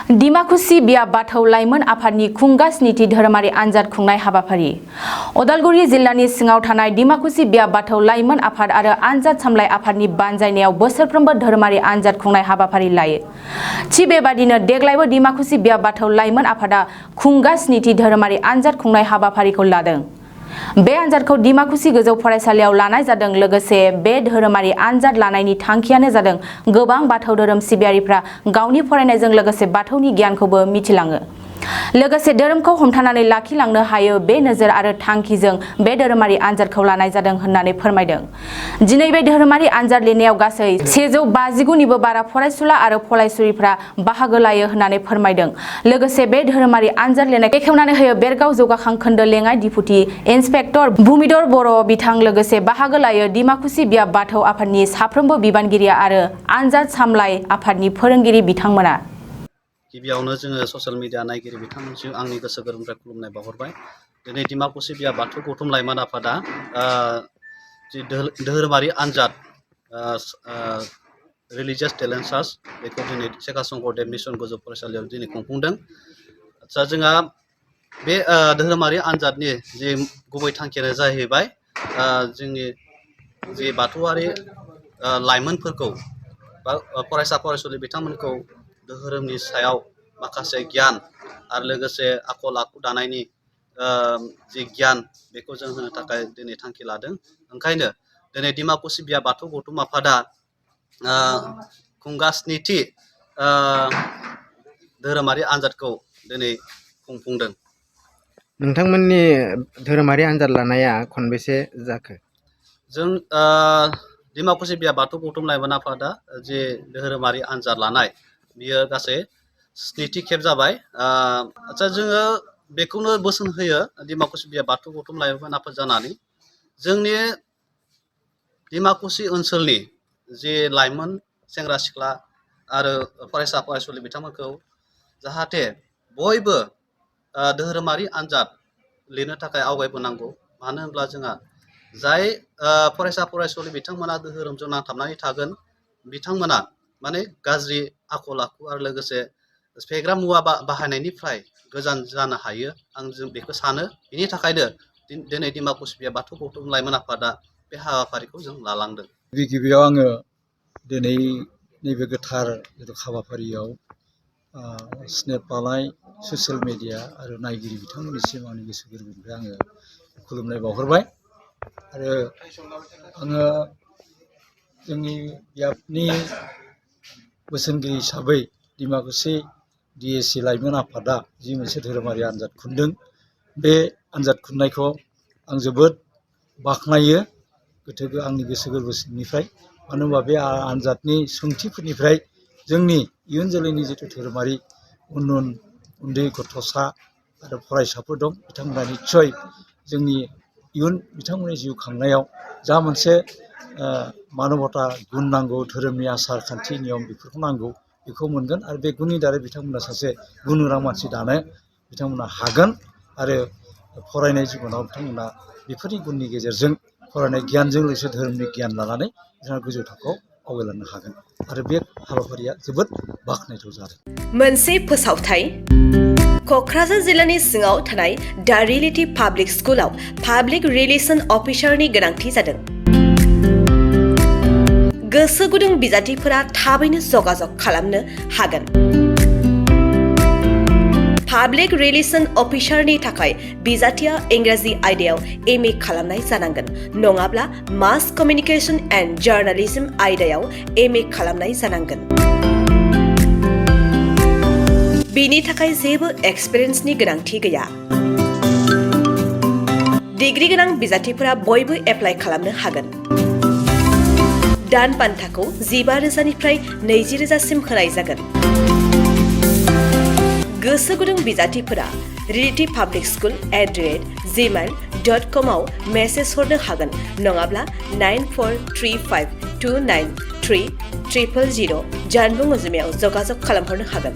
डिमाकुसि बिया बाथौ लाइमोन आफादनि खुंगा स्निथि धोरोमारि आनजाद खुंनाय हाबाफारि उदालगुरि जिल्लानि सिङाव थानाय डिमाकुसि बिया बाथौ लाइमोन आफाद आरो आनजाद सामलाय आफादनि बानजायनायाव बोसोरफ्रोमबो धोरोमारि आनजाद खुंनाय हाबाफारि लायो। थि बेबादिनो देग्लायबो डिमाकुसि बिया बाथौ लाइमोन आफादा खुंगा स्निथि धोरोमारि आनजाद खुंनाय हाबाफारिखौ लादों। बे आनजादखौ डिमाकुसि गोजौ फरायसालियाव लानाय जादों। लोगोसे बे धोरोमारि आनजाद लानायनि थांखियानो जादों गोबां बाथौ धोरोम सिबियारिफ्रा गावनि फरायनायजों लोगोसे बाथौनि गियानखौबो मिथिलाङो। लोगोसे धोरोमखौ हमथानानै लाखिलांनो हायो। बे नोजोर आरो थांखिजों बे धोरोमारि आनजादखौ लानाय जादों होननानै फोरमायदों। दिनै बे धोरोमारि आनजाद लिरनायाव गासै 159निबो बारा फरायसुला आरो फरायसुलिफ्रा बाहागो लायो होननानै फोरमायदों। लोगोसे बे धोरोमारि आनजाद लिरनाय बेखेवनानै होयो बेरगाव जौगाखां खोन्दो लेङाइ डिपुटि इन्सपेक्टर भुमिधर बर' बिथां। लोगोसे बाहागो लायो डिमाकुसि बिया बाथौ आफादनि साफ्रोमबो बिबानगिरि आरो आनजाद सामलाय आफादनि फोरोंगिरि बिथांमोना। गिबियावनो जोङो ससियेल मिडिया नायगिरि बिथांमोनसिम आंनि गोसो गोरबोनिफ्राय खुलुमनाय बावहरबाय। दिनै डिमाकुसि बिया बाथौ गौथुम लाइमोन आफादा जि धोरोमारि आनजाद रिलिजियास टेलेन्ट सार्च बेखौ दिनै सेका शंकरदेब मिसन गोजौ फरायसालियाव दिनै खुंफुंदों। आदसा जोंहा बे धोरोमारि आनजादनि जि गुबै थांखियानो जाहैबाय जोंनि जि बाथौआरि लाइमोनफोरखौ बा फरायसा फरायसुलि बिथांमोनखौ धोरोमनि सायाव माखासे गियान आरो लोगोसे आखल आखु दानायनि जि गियान बेखौ जों होनो थाखाय दिनै थांखि लादों। ओंखायनो दिनै डिमाकुसि बिया बाथौ गौथुम आफादा खुंगा स्निथि धोरोमारि आनजादखौ दिनै खुंफुंदों। नोंथांमोननि धोरोमारि आनजाद लानाया खनबेसे जाखो? जों डिमाकुसि बिया बाथौ गौथुम लाइमोन आफादा जे धोरोमारि आनजाद लानाय बियो गासै स्निथि खेब जाबाय। आदसा जोङो बेखौनो बोसोन होयो डिमाकुसि बिया बाथौ गौथुम लाइमोन आफाद जानानै जोंनि डिमाकुसि ओनसोलनि जे लाइमोन सेंग्रा सिख्ला आरो फरायसा फरायसुलि बिथांमोनखौ जाहाथे बयबो धोरोमारि आनजाद लिरनो थाखाय आवगायबोनांगौ। मानो होनब्ला जोंहा जाय फरायसा फरायसुलि बिथांमोना धोरोमजों नांथाबनानै थागोन बिथांमोना माने गाज्रि आखल आखु आरो लोगोसे फेग्रा मुवा बाहायनायनिफ्राय गोजान जानो हायो। आं जों बेखौ सानो। बिनि थाखायनो दिनै डिमाकुसि बिया बाथौ गौथुम लाइमोन आफादा बे हाबाफारिखौ जों लालांदों। गिबियाव आङो दिनै नैबे गोथार हाबाफारियाव स्नेप लानाय ससियेल मिडिया आरो नायगिरि बिथांमोननिसिम आंनि गोसो गोरबोनिफ्राय आङो खुलुमनाय बावहरबाय। आरो आङो जोंनि बियाबनि बोसोनगिरि हिसाबै डिमाकुसि डिएसि लाइमोन आफादा जि मोनसे धोरोमारि आनजाद खुंदों बे आनजाद खुंनायखौ आं जोबोद बाख्नायो आंनि गोसो गोरबोनिफ्राय। मानो होनबा बे आनजादनि सोंथिफोरनिफ्राय जोंनि इयुन जोलैनि जिथु धोरोमारि उन्दै गथ'सा आरो फरायसाफोर दं बिथांमोना निस्सय जोंनि इयुन बिथांमोननि जिउ खांनायाव जा मोनसे मानबता गुन नांगौ, धोरोमनि आसार खान्थि नियम बेफोरखौ नांगौ, बेखौ मोनगोन। आरो बे गुननि दारै बिथांमोना सासे गुन गोनां मानसि दानो बिथांमोना हागोन। आरो फरायनाय जिबनाव बिथांमोना बेफोरनि गुननि गेजेरजों फरायनाय गियानजों लोगोसे धोरोमनि गियान लानानै बिथाङा गोजौ थाखोआव आवगायलांनो हागोन। आरो बे हाबाफारिया जोबोद बाख्नायथाव जादों। मोनसे फोसावथाय क'क्राझार जिल्लानि सिङाव थानाय दा रियेलिटी पाब्लिक स्कुलाव पाब्लिक रिलेशन अफिसारनि गोनांथि जादों। गोसो गुदुं बिजाथिफोरा थाबैनो जगाजग खालामनो हागोन। पाब्लिक रिलेशन अफिसारनि थाखाय बिजाथिया इंराजि आयदायाव MA खालामनाय जानांगोन, नङाब्ला मास कमिउनिकेशन एन्ड जार्नालिज्म आयदायाव MA खालामनाय जानांगोन। बिनि थाखाय जेबो एक्सपिरियेन्सनि गोनांथि गैया। डिग्री गोनां बिजाथिफोरा बयबो एप्लाइ खालामनो हागोन। दान बान्थाखौ 15,000निफ्राय 20,000सिम होनाय जागोन। गोसो गुदुं बिजाथिफोरा रियेलिटी पाब्लिक स्कुल @gmail.com आव मेसेज हरनो हागोन, नङाब्ला 9435293000 जानबुं अनजिमायाव जगाजग खालामहरनो हागोन।